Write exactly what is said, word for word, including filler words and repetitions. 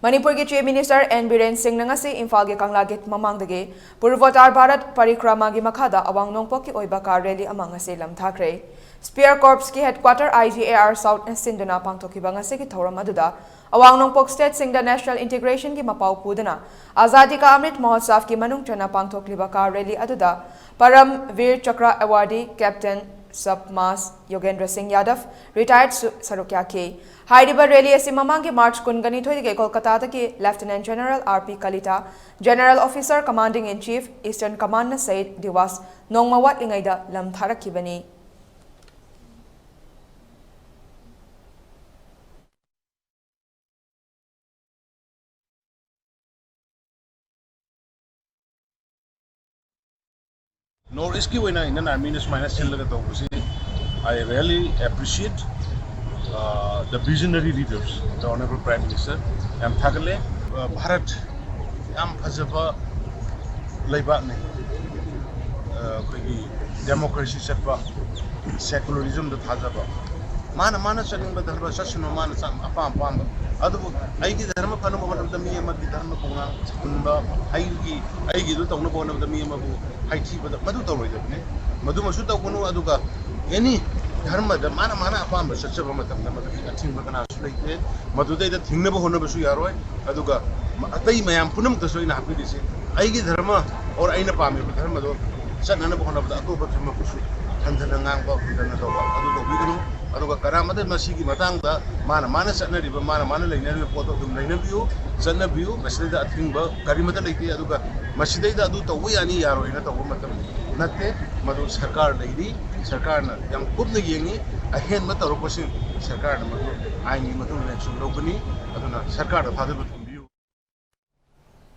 ꯃꯅꯤꯄꯨꯔꯒꯤ Chief Minister N Biren ꯁꯤꯡꯅ ꯉꯁꯤ ꯏꯝꯐꯥꯜꯒꯤ ꯀꯪꯂꯥ ꯒꯦꯠ ꯃꯃꯥꯡꯗꯒꯤ ꯄꯨꯔꯚꯣꯇꯥꯔ ꯚꯥꯔꯠ ꯄꯔꯤꯀ꯭ꯔꯃꯥꯒꯤ ꯃꯈꯥꯗ ꯑꯋꯥꯡ ꯅꯣꯡꯄꯣꯛꯀꯤ ꯑꯣꯏꯕ car rally ꯑꯃ ꯉꯁꯤ ꯂꯝꯊꯥꯈ꯭ꯔꯦ꯫ Spear Corpsꯀꯤ headquarter I G A R Southꯅ ꯁꯤꯟꯗꯨꯅ ꯄꯥꯡꯊꯣꯛꯈꯤꯕ ꯉꯁꯤꯒꯤ ꯊꯧꯔꯝ ꯑꯗꯨꯗ ꯑꯋꯥꯡ ꯅꯣꯡꯄꯣꯛ stateꯁꯤꯡꯗ National Integrationꯒꯤ ꯃꯄꯥꯎ ꯄꯨꯗꯨꯅ Azadi Ka Amrit Mahotsavꯒꯤ ꯃꯅꯨꯡ ꯆꯟꯅ ꯄꯥꯡꯊꯣꯛꯂꯤꯕ car rally ꯑꯗꯨꯗ Param Veer Chakra awardee Captain Sub Mas Yogendra Singh Yadav, retired ꯁꯨ ꯁꯔꯨꯛ ꯌꯥꯈꯤ꯫ ꯍꯥꯏꯔꯤꯕ rally ꯑꯁꯤ ꯃꯃꯥꯡꯒꯤ March ꯀꯨꯟꯒꯅꯤꯊꯣꯏꯗꯒꯤ ꯀꯣꯜꯀꯇꯥꯗꯒꯤ Lieutenant General R P Kalita, General Officer Commanding in Chief, Eastern Commandꯅ ꯁꯍꯤꯗ ꯗꯤꯋꯥꯁ ꯅꯣꯡꯃ ꯋꯥꯠꯂꯤꯉꯩꯗ ꯂꯝ ꯊꯥꯔꯛꯈꯤꯕꯅꯤ꯫ North Eastꯀꯤ ꯑꯣꯏꯅ Indian Armyꯅ ꯁꯨꯃꯥꯏꯅ ꯁꯤꯜꯂꯒ ꯇꯧꯕꯁꯤ, I really appreciate, uh, the visionary leaders, the Honorable Prime Minister. ꯌꯥꯝ ꯊꯥꯒꯠꯂꯦ꯫ ꯑ, ꯚꯥꯔꯠ ꯌꯥꯝ ꯐꯖꯕ ꯂꯩꯕꯥꯛꯅꯤ꯫ ꯑ, ꯑꯩꯈꯣꯏꯒꯤ democracy ꯆꯠꯄ, secularismꯗ ꯊꯥꯖꯕ, ꯃꯥꯅ, ꯃꯥꯅ ꯆꯠꯅꯤꯡꯕ ꯙꯔꯃ ꯆꯠꯁꯅꯨ, ꯃꯥꯅ ꯆꯥ-, ꯑꯄꯥꯝ ꯑꯄꯥꯝꯕ꯫ ꯑꯗꯨꯕꯨ ꯑꯩꯒꯤ ꯙꯔꯃ ꯐꯅꯕ ꯍꯣꯠꯅꯕꯗ ꯃꯤ ꯑꯃꯒꯤ ꯙꯔꯃ ꯈꯣꯡꯅꯥꯡ ꯍꯨꯟꯕ, ꯑꯩꯒꯤ, ꯑꯩꯒꯤꯗꯨ ꯇꯧꯅꯕ ꯍꯣꯠꯅꯕꯗ ꯃꯤ ꯑꯃꯕꯨ ꯍꯥꯏꯊꯤꯕꯗ ꯃꯗꯨ ꯇꯧꯔꯣꯏꯗꯕꯅꯤ꯫ ꯃꯗꯨꯃꯁꯨ ꯇꯧꯒꯅꯨ꯫ ꯑꯗꯨꯒ any ꯙꯔꯃꯗ ꯃꯥꯅ, ꯃꯥꯅ ꯑꯄꯥꯝꯕ ꯆꯠꯆꯕ ꯃꯇꯝꯗ ꯃꯗꯨꯒꯤ ꯑꯊꯤꯡꯕ ꯀꯅꯥꯁꯨ ꯂꯩꯇꯦ꯫ ꯃꯗꯨꯗꯩꯗ ꯊꯤꯡꯅꯕ ꯍꯣꯠꯅꯕꯁꯨ ꯌꯥꯔꯣꯏ꯫ ꯑꯗꯨꯒ ꯃ-, ꯑꯇꯩ ꯃꯌꯥꯝ ꯄꯨꯝꯅꯃꯛꯇꯁꯨ ꯑꯩꯅ ꯍꯥꯞꯄꯤꯔꯤꯁꯦ, ꯑꯩꯒꯤ ꯙꯔꯃ or ꯑꯩꯅ ꯄꯥꯝꯃꯤꯕ ꯙꯔꯃꯗꯣ ꯆꯠꯅꯅꯕ ꯍꯣꯠꯅꯕꯗ ꯑꯇꯣꯞꯄ ꯙꯔꯃꯕꯨꯁꯨ ꯍꯟꯊꯅ ꯉꯥꯡꯕ, ꯍꯟꯊꯅ ꯇꯧꯕ ꯑꯗꯨ ꯇꯧꯕꯤꯒꯅꯨ꯫ ꯑꯗꯨꯒ ꯀꯔꯥꯃꯗ ꯃꯁꯤꯒꯤ ꯃꯇꯥꯡꯗ ꯃꯥꯅ, ꯃꯥꯅ ꯆꯠꯅꯔꯤꯕ, ꯃꯥꯅ, ꯃꯥꯅ ꯂꯩꯅꯔꯤꯕ ꯄꯣꯠꯇꯣ ꯑꯗꯨꯝ ꯂꯩꯅꯕꯤꯌꯨ, ꯆꯠꯅꯕꯤꯌꯨ꯫ ꯃꯁꯤꯗꯩꯗ ꯑꯊꯤꯡꯕ ꯀꯔꯤꯃꯠꯇ ꯂꯩꯇꯦ꯫ ꯑꯗꯨꯒ ꯃꯁꯤꯗꯩꯗ ꯑꯗꯨ ꯇꯧꯕ ꯌꯥꯅꯤ, ꯌꯥꯔꯣꯏꯅ ꯇꯧꯕ ꯃꯇꯝ ꯅꯠꯇꯦ꯫ ꯃꯗꯨ ꯁꯔꯀꯥꯔ ꯂꯩꯔꯤ, ꯁꯔꯀꯥꯔꯅ ꯌꯥꯝ ꯀꯨꯞꯅ ꯌꯦꯡꯉꯤ꯫ ꯑꯍꯦꯟꯕ ꯇꯧꯔꯛꯄꯁꯤꯡ ꯁꯔꯀꯥꯔꯅ ꯃꯗꯨ ꯑꯥꯏꯟꯒꯤ ꯃꯇꯨꯡ ꯏꯟꯅ action ꯂꯧꯒꯅꯤ꯫ ꯑꯗꯨꯅ ꯁꯔꯀꯥꯔꯗ ꯊꯥꯖꯕ